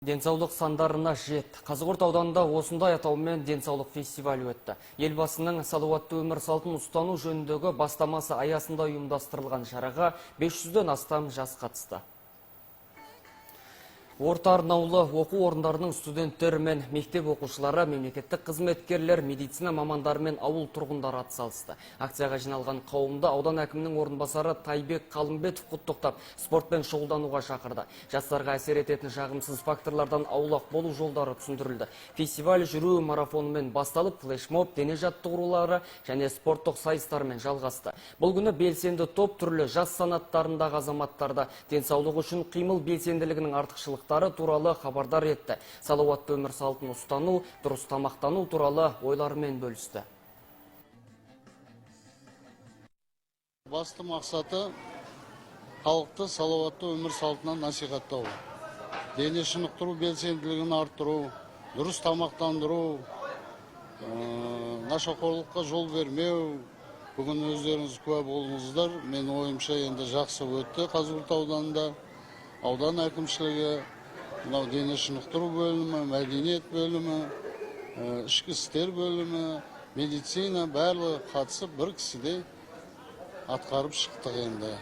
Денсаулық сандарына жет. Қазығұрт ауданында осындай атаумен денсаулық фестивалі өтті. Елбасының салауатты өмір салтын ұстану жөніндегі бастамасы аясында ұйымдастырылған шараға 500-ден астам жас қатысты. Орта арнаулы оқу орындарының студенттері мен мектеп оқушылары, мемлекеттік қызметкерлер, медицина мамандары мен ауыл тұрғындары атсалысты. Акцияға жиналған қауымды аудан әкімінің орынбасары Тайбек Қалымбетов құттықтап, спортпен шұғылдануға шақырды. Жастарға әсер ететін жағымсыз факторлардан аулақ болу жолдары түсіндірілді. Фестиваль жүру марафонымен басталып, флешмоб, дене жаттықтырулары және спорттық сайыстармен жалғасты. Бұл күні белсенді топ түрлі жас санаттарындағы азаматтарды денсаулық үшін қимыл белсенділігінің артықшылықтары туралы хабардар етті. Салауатты өмір салтын ұстану, дұрыс тамақтану туралы ойларымен бөлісті. Басты мақсаты халықты салауатты өмір салтына насихаттау, дене шынықтыру белсенділігін арттыру, дұрыс тамақтандыру, нашақорлыққа жол бермеу. Бүгін өздеріңіз куә болдыңыздар. Менің ойымша, енді жақсы өтті Қазығұрт ауданында. Аудан әкімшілігі, мынау дене шынықтыру бөлімі, мәдениет бөлімі, ішкі істер бөлімі, медицина, барлығы қатысып, бір кісідей атқарып шықтық енді.